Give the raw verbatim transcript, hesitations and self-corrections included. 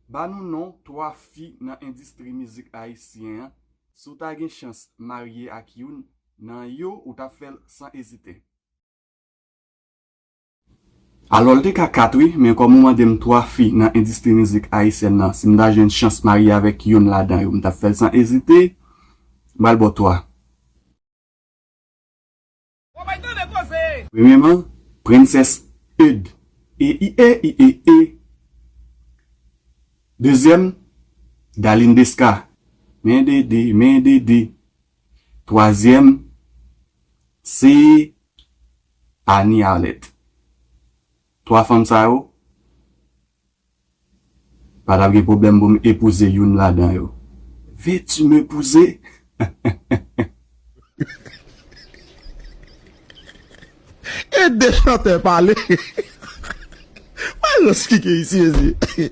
Ba nou non twa fi nan endistri mizik ayisyen an, si w ta gen chans marye ak youn nan yo, ou t ap fè l san ezite. Alò, l te ka kat, wi, men kòm ou mande m twa fi nan endistri mizik ayisyèn nan, si m ta jwenn chans marye avèk youn ladan yo, m t ap fè l san ezite, m pral ba w twa. Premyèman, Princess Eud. E I E I E E. Dezyèm, Darline Desca. Men dede, men dede. Twazyèm, se Annie Arlette. Twa fanm sa yo, pa t ap gen pwoblèm pou m epouze youn ladan yo. Veux-tu m'épouser? E de chantè pale. Mwen lòs kike isi, ezi.